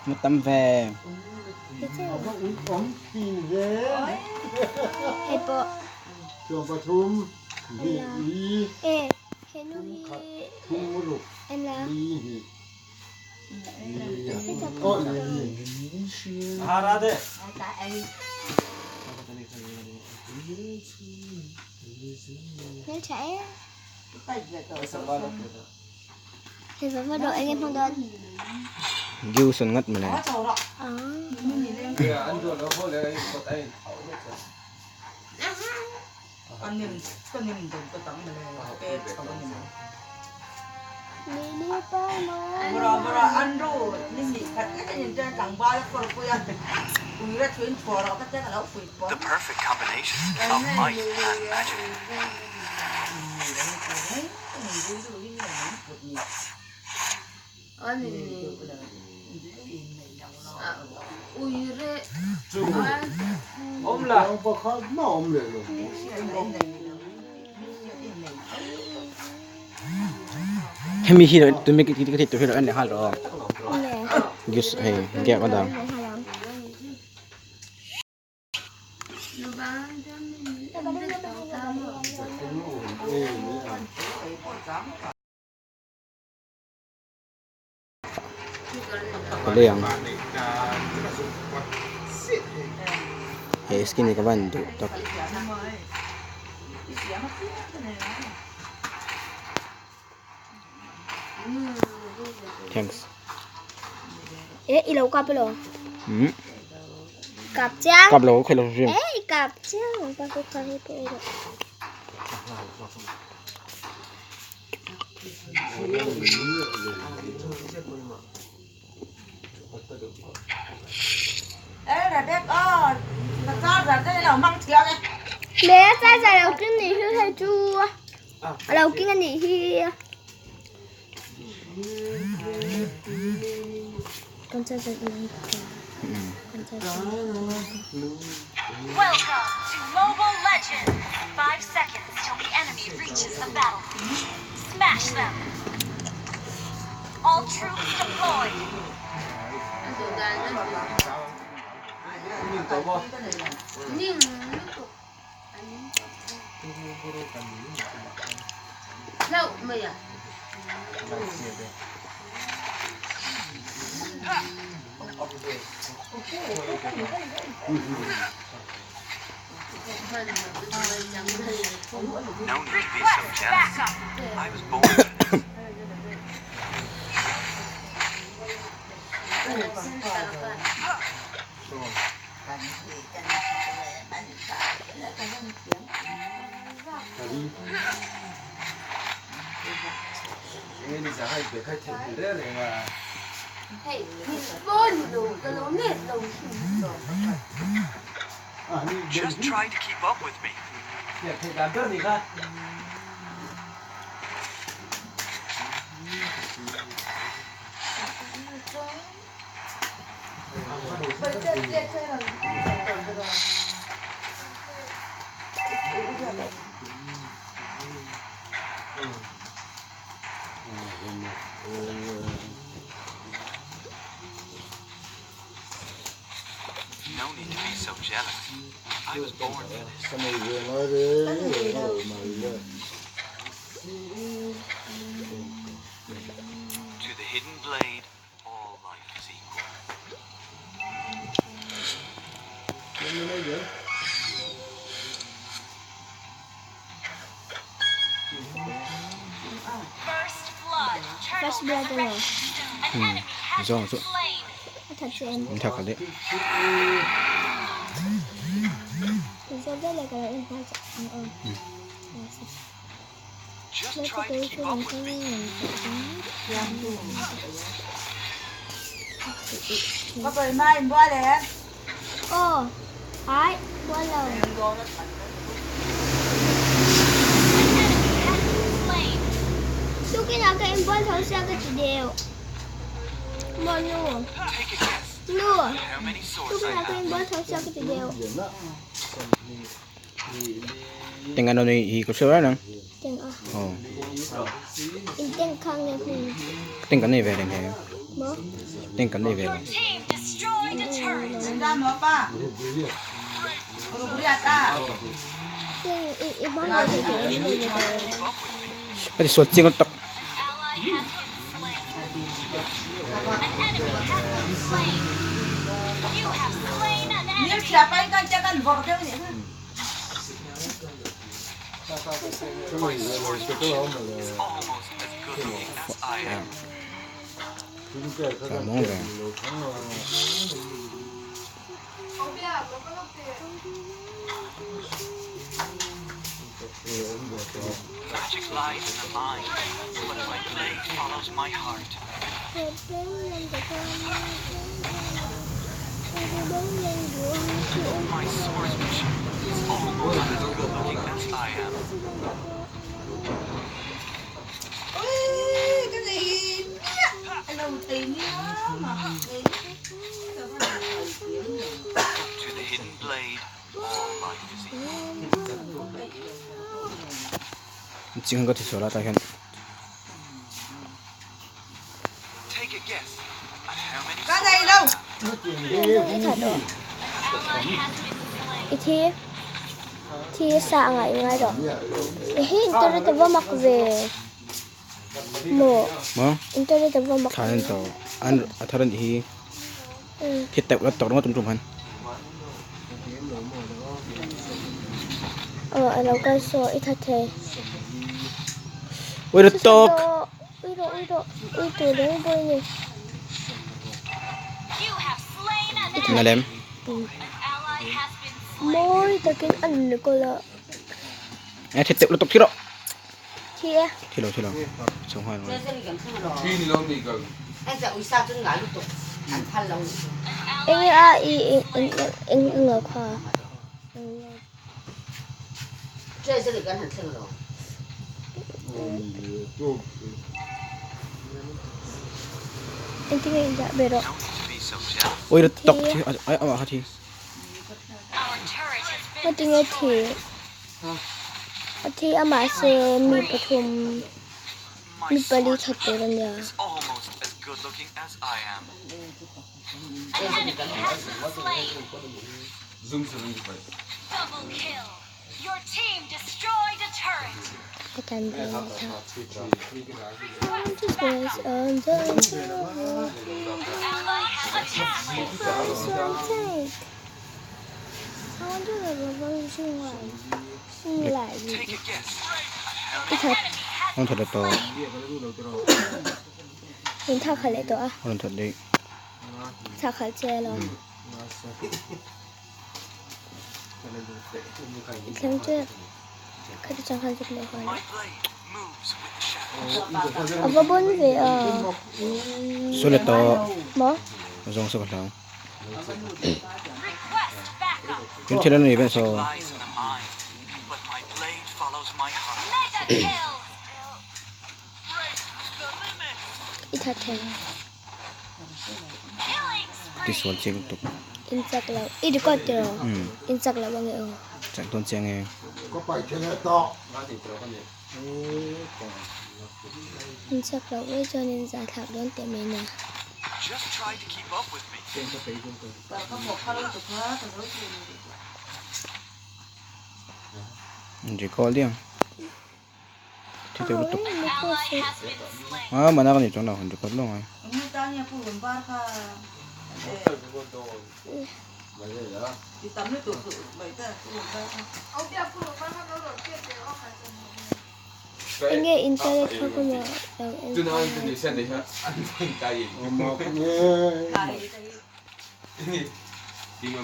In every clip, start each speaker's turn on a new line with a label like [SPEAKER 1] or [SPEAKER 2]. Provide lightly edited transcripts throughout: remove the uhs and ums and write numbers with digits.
[SPEAKER 1] Na tam ve. Gilson ngat mawle. Hemi hi tumi ka thei tur hi lo en leh nghal rawh aw. Juice hei gap a dang. Ka lei ang he skin hi ka van duh tak. Thanks.
[SPEAKER 2] Eh, i lo kap lo.
[SPEAKER 1] Hmm.
[SPEAKER 2] Kap chiang.
[SPEAKER 1] Kap lo, khai lo hrim.
[SPEAKER 2] Eh, i kap chiang. Pa ko kha hi pe lo. Mẹ ta ra lo kinh ni hi hei chu. Lo kinh ani hi. Con cha ra lo. Con cha ra.
[SPEAKER 3] Welcome to Mobile Legends! 5 seconds till the enemy reaches the battlefield. Smash them! All troops deployed! No need to be so jealous. I was born for this. Just try to keep up with me. No need to be so jealous. I was born for this. To the hidden blade, all life is equal. First blood,
[SPEAKER 2] First blood lo.
[SPEAKER 3] An enemy has
[SPEAKER 1] Zawng
[SPEAKER 3] been
[SPEAKER 1] chu.
[SPEAKER 3] slain.
[SPEAKER 2] A that chu em.
[SPEAKER 1] Min thak ka leh.
[SPEAKER 2] Zo ve le ka lo en hma chak ang aw.
[SPEAKER 3] Just
[SPEAKER 2] Let
[SPEAKER 3] try
[SPEAKER 2] the
[SPEAKER 3] to
[SPEAKER 2] go
[SPEAKER 3] keep
[SPEAKER 2] to
[SPEAKER 3] up with me.
[SPEAKER 2] Oh, ai, qua lầu.
[SPEAKER 3] An enemy has been slain.
[SPEAKER 2] Chú cái nào cái em quên thấu sao cái chỉ đều. Mà nụ,
[SPEAKER 3] Take a guess.
[SPEAKER 2] nụ.
[SPEAKER 3] How many
[SPEAKER 2] Chú
[SPEAKER 3] swords
[SPEAKER 2] cái
[SPEAKER 3] I
[SPEAKER 2] nào cái
[SPEAKER 3] have?
[SPEAKER 2] em quên thấu sao cái chỉ đều.
[SPEAKER 1] Teng an awm hi ka hria reng.
[SPEAKER 2] Teng a.
[SPEAKER 1] Aw.
[SPEAKER 2] In teng kha nge hmun.
[SPEAKER 1] Teng kan nei ve reng he.
[SPEAKER 2] Maw?
[SPEAKER 1] Teng kan nei ve lo.
[SPEAKER 3] Your team destroyed a turret.
[SPEAKER 2] Teng i i hmang lo thei thei em ni ta.
[SPEAKER 1] Ka ti sual chiang lutuk.
[SPEAKER 3] Ally has been slain. An enemy has been slain. You have slain an enemy.
[SPEAKER 1] Ka mawng ve. Ching ka ti sual a tah hian.
[SPEAKER 2] I thi thi sa a ngai ngai rawh. Hi internet a va mak ve maw?
[SPEAKER 1] Maw?
[SPEAKER 2] Internet a va mak
[SPEAKER 1] Thla an to an a thar an hi thi teuh la tawk ringawt tum tum han.
[SPEAKER 2] Aw a lo kal saw i tha thei.
[SPEAKER 1] Ui rawh tawk.
[SPEAKER 2] Ui rawh ui rawh ui tur reng bawi ni.
[SPEAKER 3] You have slain an
[SPEAKER 2] I
[SPEAKER 3] enemy.
[SPEAKER 1] Na lem.
[SPEAKER 3] An ally has been slain.
[SPEAKER 2] Mawi takin an ni kawl a.
[SPEAKER 1] E thi teuh lutuk thi rawh.
[SPEAKER 2] Thi e.
[SPEAKER 1] Thi lo thi lo. Chho nghal mai.
[SPEAKER 2] Eng a i eng eng eng lo kha. Engtin nge indah ve rawh.
[SPEAKER 1] Ui rawh tawk thi ai amah kha thi.
[SPEAKER 3] Our turret has been
[SPEAKER 2] Ngatinge thi. A thi a mahse mi pathum mi pali that tur a nia.
[SPEAKER 3] An enemy has been slain. Double kill. Your team destroyed a turret.
[SPEAKER 2] Hetan ve tha.
[SPEAKER 3] Request backup.
[SPEAKER 2] On the
[SPEAKER 3] Ally has attacked.
[SPEAKER 2] I that
[SPEAKER 1] An that leh tawh.
[SPEAKER 2] In thak khalh leh tawh a.
[SPEAKER 1] An that daih.
[SPEAKER 2] Thak khalh che lo. I thleng tep. Khati chang khan zuk leh nghal a. A va bawn ve a.
[SPEAKER 1] Saw leh tawh.
[SPEAKER 2] Maw?
[SPEAKER 1] A zawng saw ka hlau.
[SPEAKER 3] Request backup.
[SPEAKER 1] Tin thil an nei vel saw.
[SPEAKER 3] Mega kill.
[SPEAKER 2] I that thei.
[SPEAKER 3] Killing
[SPEAKER 1] Ti
[SPEAKER 3] spree.
[SPEAKER 1] sual chiang lutuk.
[SPEAKER 2] In chak lo. I record tiraw? In chak lo ange aw.
[SPEAKER 1] Chak dawn chiang e.
[SPEAKER 2] In chak loh mai chuan in zah thlak dawn teh mai nia.
[SPEAKER 1] Record diang. Thi teuh lutuk.
[SPEAKER 3] Ally has been slain.
[SPEAKER 1] A mana ka ni chuan lo han record lo ngai.
[SPEAKER 2] Enge internet kha ka maw lo en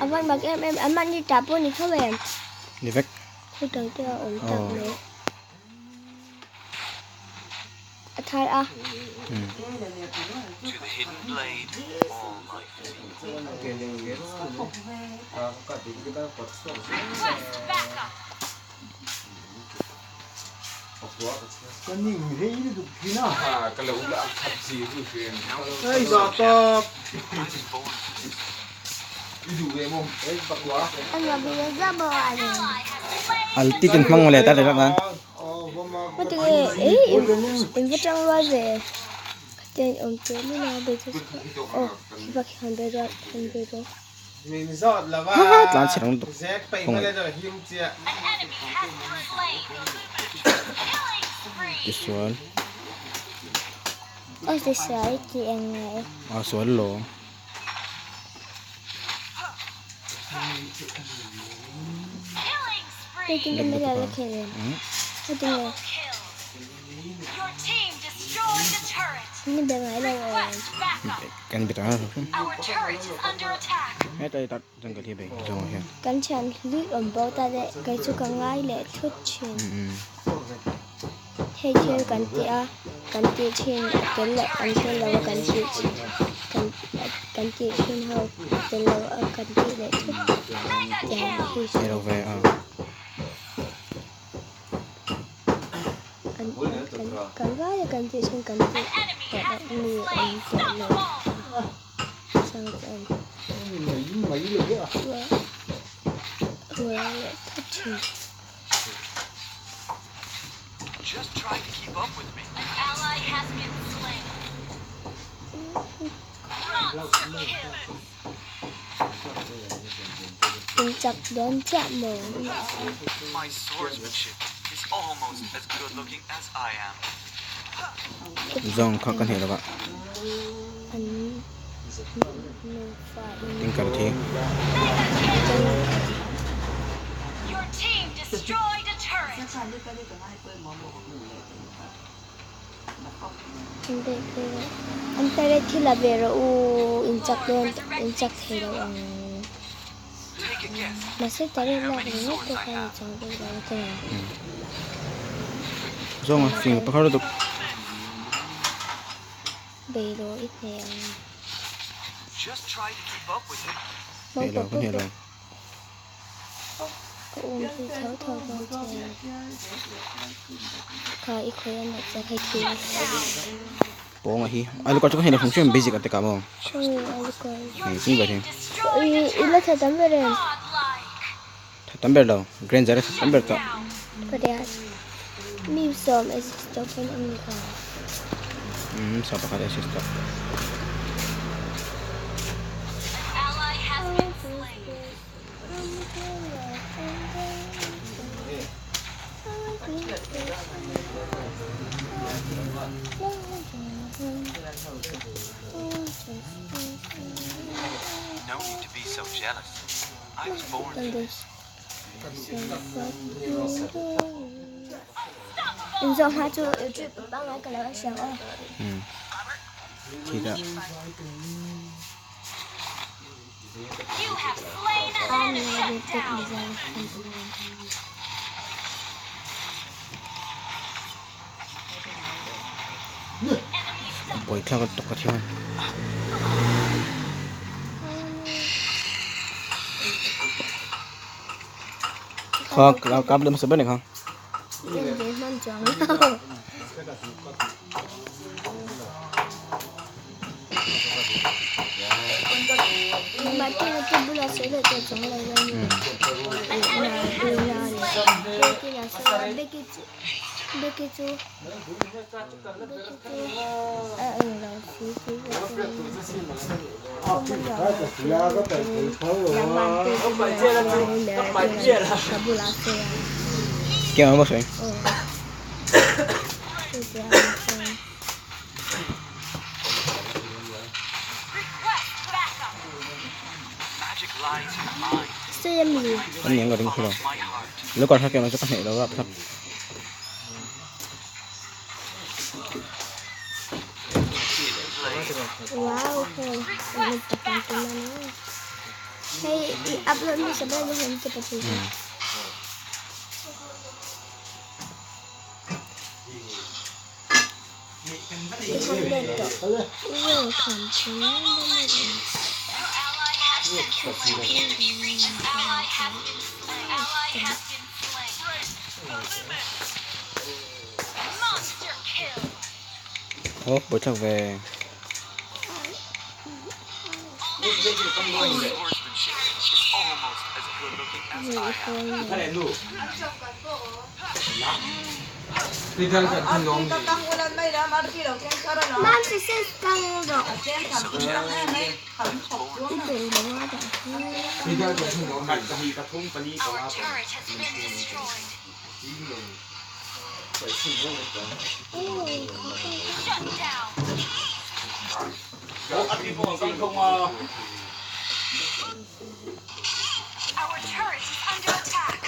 [SPEAKER 2] A van mak em em an mahni tah pawh ni tho em.
[SPEAKER 1] Ni vek.
[SPEAKER 2] Khutang te a awm tak mai. A thar a.
[SPEAKER 3] Request backup.
[SPEAKER 2] An la bia za bo a ni.
[SPEAKER 3] Ally has slain
[SPEAKER 1] Alti ten hmang le ta le nan.
[SPEAKER 2] Matinge ei in va tang rual ve khatin awm te ni na be chu oh hiba khi han be da han be do.
[SPEAKER 1] Tlan chhe rang tuk khawngaih. Tisual.
[SPEAKER 2] Oh tisual ti eng nge.
[SPEAKER 1] A sual lo. Kan be ta heta i tak jungle hi bei zawng hian.
[SPEAKER 2] Kan thian hlui awm bo ta leh kei chu ka ngai leh thut thin. Hei thil kan tih a kan tih thin a tel loh an tel lo a kan tih thin kan kan tih thin ho a tel lo a kan tih leh thut tiang hi
[SPEAKER 1] Hei lo ve a.
[SPEAKER 2] An kan kan vai a kan tih thin kan tih tawh loh mi an tel lo chang chuan ngai leh thut thin. In chak dawn chiah maw?
[SPEAKER 1] Zawng kha ka hneh lo ah.
[SPEAKER 2] An nufa in.
[SPEAKER 1] Tinker thi.
[SPEAKER 2] An tare thil a ve rawh u in chak dawn in chak thei lo ang mahse tare lak ringawt pawh khan i chang dawn lo a tawng ang.
[SPEAKER 1] Zawnga fing pakhat lutuk.
[SPEAKER 2] Bei rawh i hneh ang.
[SPEAKER 1] Hneh lo ka hneh lo.
[SPEAKER 2] Ka um zui tho tho dawn che. Kha i khawi a nat che hei thi.
[SPEAKER 1] Pawnga hi a lukar chu ka hei lo hrim hrim basic a te ka maw.
[SPEAKER 2] Khawi a lukar.
[SPEAKER 1] Hei chung ber hi.
[SPEAKER 2] I i la tha tam ber em?
[SPEAKER 1] Tha tam ber lo. Granger a tha tam ber tawh.
[SPEAKER 2] Pariat. Mi sawm assist tawh pawn a ni kha.
[SPEAKER 1] Um sawm pakhat assist tawh.
[SPEAKER 2] Inzawh hma chu trip pangngai ka lo a hria aw.
[SPEAKER 1] Thi dah. Buaithlak lutuk ka thiam. Kha kap leh hmasa ber ni kha. Keng ang sawi. An ni ang ka ring thilo. Lo kar kha keng ang chu ka hneh lo a phak.
[SPEAKER 2] Wow, hei hei i upload hmasa ber ni hei te pahnih hi.
[SPEAKER 1] Aw buaithlak ve.
[SPEAKER 3] Our turret has been destroyed. Shut down. Our turret is under attack.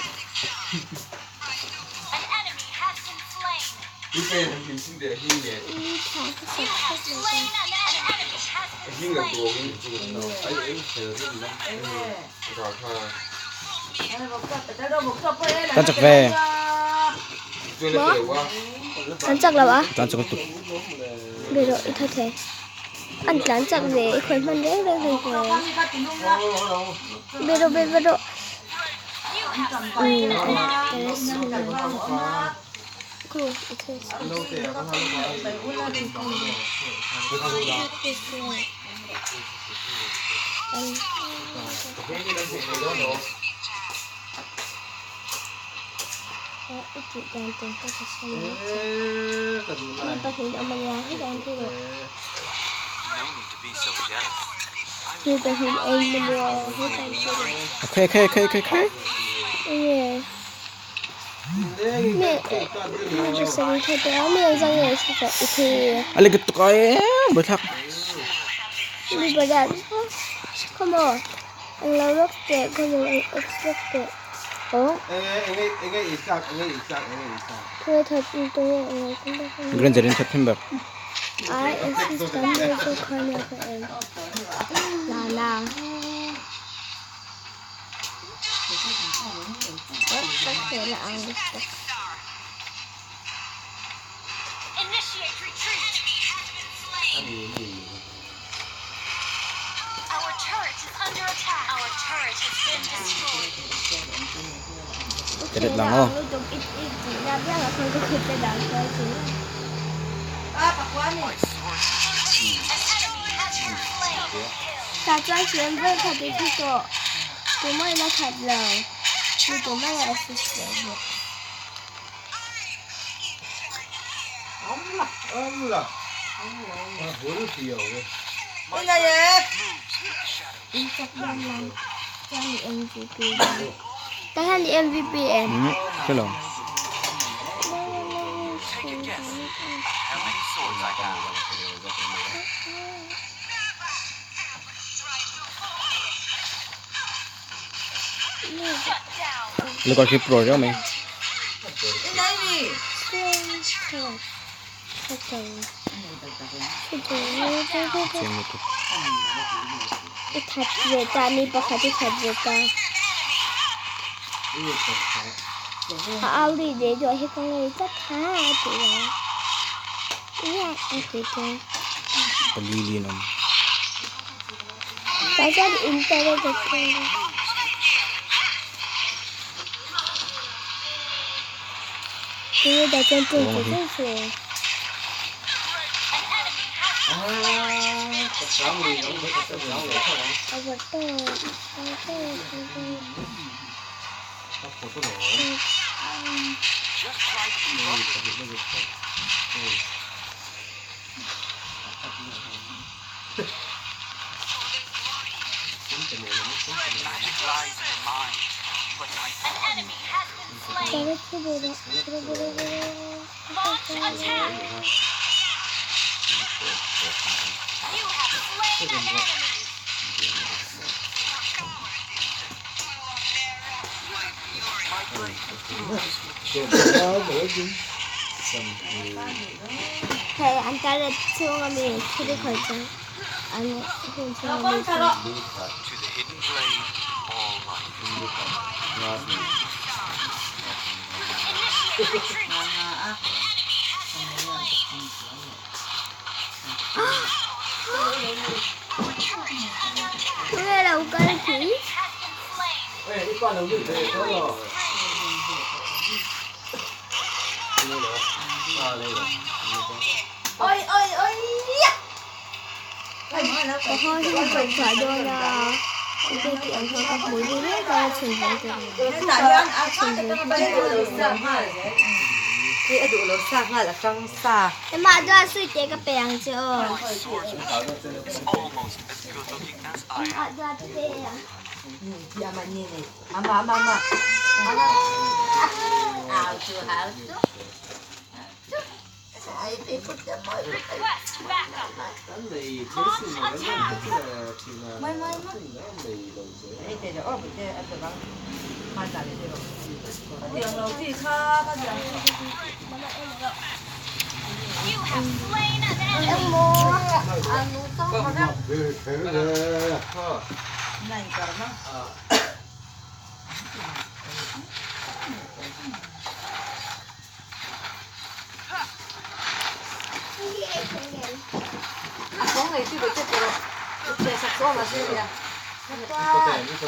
[SPEAKER 3] An enemy has been slain. You have slain an enemy has been slain.
[SPEAKER 1] Tan chak ve.
[SPEAKER 2] Kan chak lo a?
[SPEAKER 1] Tan chak lutuk.
[SPEAKER 2] Be rawh i tha thei. An tlan chak ve i khawi hman reng reng hei ve. Be rawh be rawh. Umm
[SPEAKER 1] Okay okay okay okay okay. A le tuk ai buai thlak. Granger in September.
[SPEAKER 3] Initiate retreat. Our turret is under attack. Our turret has been destroyed.
[SPEAKER 1] Talit lang oh.
[SPEAKER 3] An enemy has been slain.
[SPEAKER 1] Cái lòng.
[SPEAKER 3] Shut down.
[SPEAKER 1] Lu còn kịp rồi đó mày. Xem một chút. Palili nom.
[SPEAKER 3] An enemy has An enemy has been slain. Launch attack. You have slain an enemy. Initiate retreat. Our turret is under attack. Enemy has been slain. Killing spree. Request backup. Launch attack. You have slain an enemy.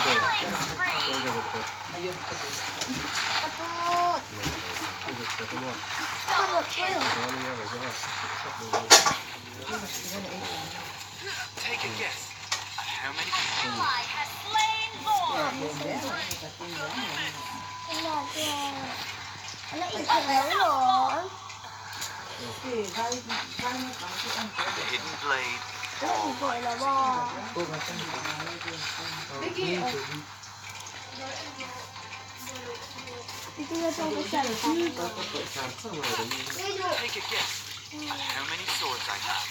[SPEAKER 3] Killing spree. Double kill.
[SPEAKER 4] Take a guess at how many
[SPEAKER 3] Ally has slain Lord.
[SPEAKER 4] The hidden blade. Take a guess at how many swords I have.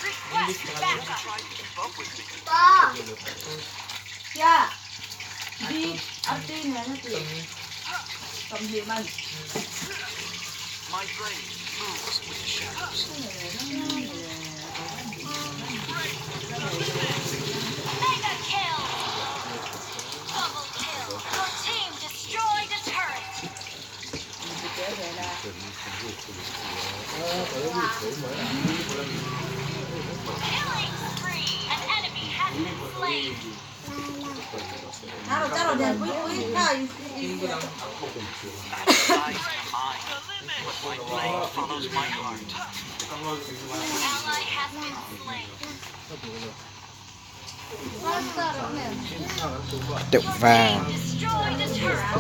[SPEAKER 3] Request backup.
[SPEAKER 4] Try to keep up with me. My blade moves with the shadows.
[SPEAKER 3] Mega kill. Double kill. Your team destroyed a turret. Killing spree. An enemy has been slain.
[SPEAKER 4] Eyes are mine, but my blade follows my heart.
[SPEAKER 3] Ally has been slain.
[SPEAKER 1] Teuh vàng.
[SPEAKER 3] Team destroyed a turret.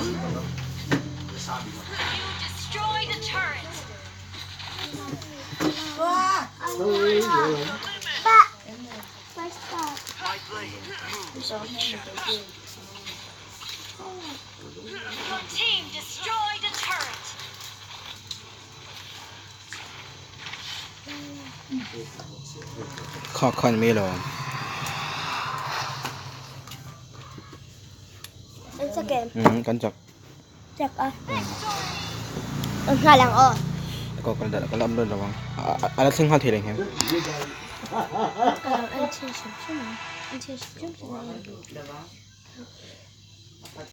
[SPEAKER 3] You destroyed a turret.
[SPEAKER 4] My blade moves with the shadows.
[SPEAKER 3] Your team destroyed a turret.
[SPEAKER 1] Kha khan me lo. Kan chak.
[SPEAKER 2] Chak a. Nga lang o.
[SPEAKER 1] Ko kal da kalam do lawang. Ala sing hal thei leng hem.
[SPEAKER 2] Kalam an chin shim shim. An chin shim shim.